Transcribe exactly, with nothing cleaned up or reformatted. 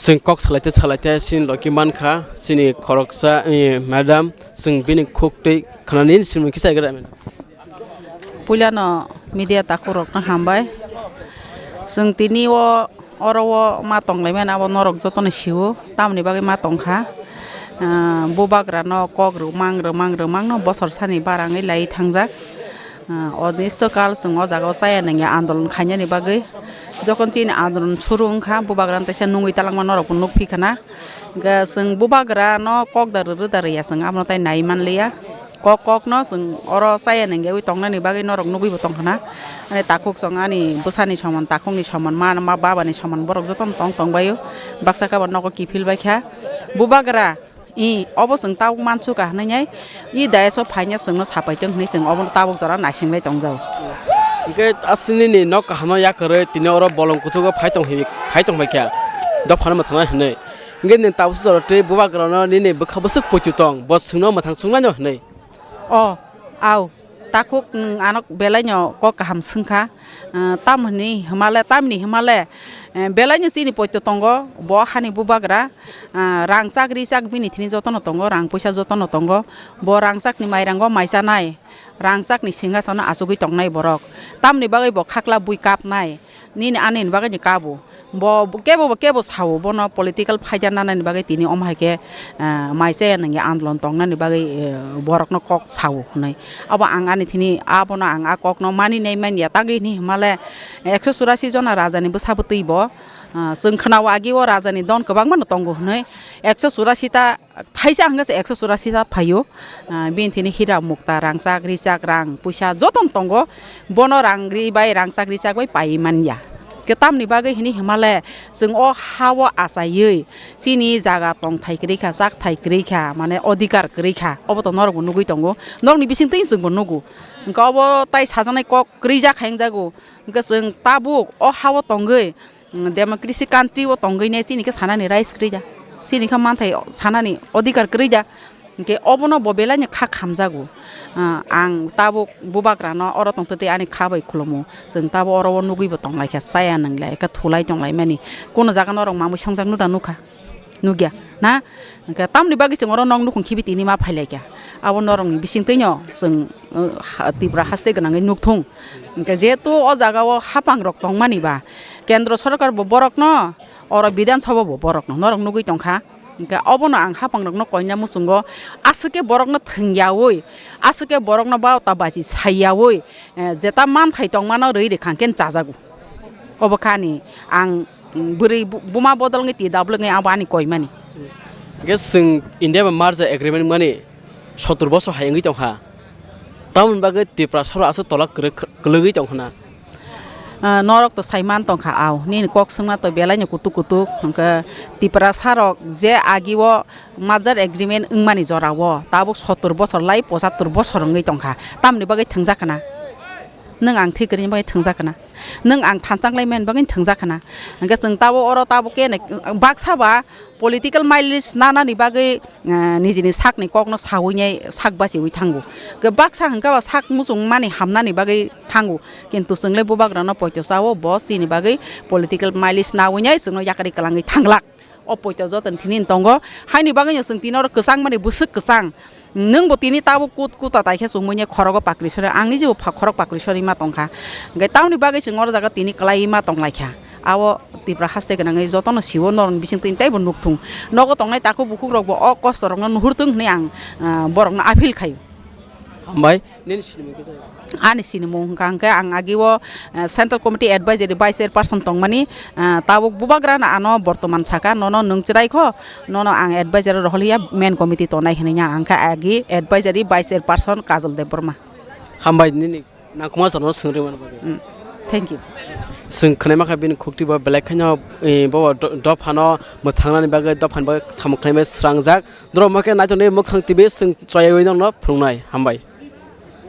Chwng kok salaite salaite chini logi mankha, chini khoroksa, eh, madam, chwng bini khuktwi khnani, chini mung kisa egra. Puilano media takhuk rokno hambai. Chwng tini o oro o ma tonglaimani abo norok jotono sio, tamoni bagwi ma tongkha. Ah, bubagrano kok rwmang rwmang rwmangno bosor sani barangwi lai thangjak. Ah, onisto kal chwng o jaga o chaya nangya andolon khainani bagwi. Jokhon chini andolon suru wngkha, bubagrano teisa nungwi talangma norokbo nukphi khna. Hwnkhe chwng bubagrano kok da rw-, rw da rwya chwng abono tai nai manliya. Kok kokno chwng oro chaya nangyawi tongnani bagwi norok nugwi bo tongkhna. Ani takhuk chwng ani bwsani soman, takhukni soman, ma, ma babani soman borok jotono tong tongbaio. Baksa khe bo nogo kiphil baikha. Bubagra, i, obo chwng tabuk mansuka hwnwi, i dais o phaina chwngno sapai tong hwnwi chwng obono tabuk jora naisinglai tongjago. Hwnkhe aswk nini nok kaham no yakarwi tini oro bolong kuchugo phai tong hi, phai tong baikha. Dophano mwthangna hwnwi. Hwnkhe nwng tabukhe jora twi bubagrano nini bwkha bwswk poito tong, bo chwngno mwthang chwnglaino hwnwi. O, au, takhuk nwng ano belaino kok kaham swngkha, ah, tamoni hwnmale, tamni hwnmale, eh, belaino chini poito tongo, bo hani bubagra, ah, rang chak ri chak bini thini jotono tongo, rang puisa jotono tongo, bo rang chakni mairango mai chanai, rang chakni singhasono achugwi tongnai borok, tamni bagwi bo khakla bui kapnai. Nini ani ni bagwi ni kabo. Bo kebo bo kebo sao bono political phaida nanani bagwi tini omo hai khe, ah, mai chaya nangya andolon tongnani bagwi, eh, borokno kok sao hwnwi. Abo ang ani thini abono ang a kokno mani nai manya tangwi hwnwi hwnmale ekso churasi jona rajani bwsa bwtwi bo, ah, chwng khwnao agi o rajani don kwbangma no tongo hwnwi ekso churasi ta thaisa hwnkhe se ekso churasi ta phaio, ah, bini thini hira mukta, rangchak, richak, rang, puisa jotono tongo, bono rang ri bai, rangchak, richak bai paiwi manya. Khe tamni bagwi hini hwnmale chwng o ha-o achaiwi chini jaga tongthai kwrwi kha, chakthai kwrwi kha, mane odhikar kwrwi kha, obo to norokbo nugwi tongo, norokni bisingtwi chwngbo nugo. Hwnkhe obo tai sajaknai kok kwrwi jak hai wngjago, hwnkhe chwng tabuk o ha-o tongwi, mm, democracy country o tongwi ne chini khe sanani rights kwrwi da, chini khe manthai sanani odhikar kwrwi da, hwnkhe obono bo belai no kha khamjago. Ah, ang tabuk bubagrano oro tongtwtwi ani kha bai khulumo, chwng tabuk oro o nugwi bo tonglaikha, chaya nwnglai khe thulai tonglaimani, kono jaga norok mamwi songjak nuda nukha. Nukya na? Hwnkhe tamni bagwi chwng oro nok nukhung khibi tini ma phailaikha. Abo norokni bisingtwino chwng, uh, ha-, Tripura haste gwnangwi nukthung. Hwnkhe jehetu o jagao hapangrok tongmani ba, Kendro Sorkar bo borokno, oro Bidhan Sabha bo borokno, norok nugwi tongkha. Hwnkhe obono ang hapangrokno koina muchungo, aswk khe borokno thwngyawi, aswk khe borokno baota bachi saiyawi, eh, jeta manthai tongmano rwi rwkha hwnkhe chajago. Obo kha ani ang, mm, bwrwi bu-, buma bodol wngwi twi double wngwi abo ani koimani. Hwnkhe chwng India bai merger agreement mani sottor bosor hai wngwi tongkha. Tamoni bagwi Tripura saro aswk tola kwrwk, kwlwgwi tongkha na. Ah, norok to sai man tongkha, au, nini kok swngma to belai no kutuk kutuk, hwnkhe Tripura sarok je agi o merger agreement wngmani jora o tabuk sottor bosor lai pochattor bosor wngwi tongkha, tamni bagwi thwngjak khna? Nwng ang thwi kwrwini bagwi thwngjak khna? Nwng ang thansa wnglaimani bagwi thwngjak khna? Hwnkhe chwng tabuk oro tabuk khe nai-, baksa ba political mileage nanani bagwi, ah, nijini sakni kokno sawi nai sak bachiwi thango. Hwnkhe baksa hwnkhe ba sak muchung mani hamnani bagwi thango. Kintu chwngle bubagrano poito chao, bo chini bagwi political mileage nawi nai chwngno yakari kwlangwi thanglak. O poito joto ni thini tongo. Haini bagwi no chwng tini oro kwchang mani bwswk kwchang. Nwng bo tini tabuk kut kuta tai khe chumui nai khorogo pakri sori. Ang ni jebo pha-, khorok pakri sori ma tongkha. Hwnkhe tamoni bagwi chwng oro jaga tini kwlai ma tonglaikha. Abo Tripura haste gwnangwi jotono siwo norokni bisingtwi teibo nukthung. Nogo tongnai takhuk bukhuk rokbo o kosto rokno nuhurthung hwnwi ang, ah, borokno appeal khaio. Hambai, nini sinimung kisa? Ani sinimung hwnkha hwnkhe ang agi o, eh, Central Committee Advisory Vice Chairperson tongmani, eh, tabuk bubagrano ano bortoman saka, nono nwng chwrai kho, nono ang advisory rohorliya, main committee tongnai hwnwi ang khe agi advisory Vice Chairperson Kajol Debbarma. Hambai nini nangkukma jorno swngri mani bagwi. Mm, thank you. Chwng khwnai mankha bini khukti bo belai kheno, eh, bo do-, dophano mwthangnani bagwi, dophani bagwi samung khlaimani srangjak. Norok ma khe naitok ni Mwkhang T V chwng chayui nokno phunuknai. Hambai.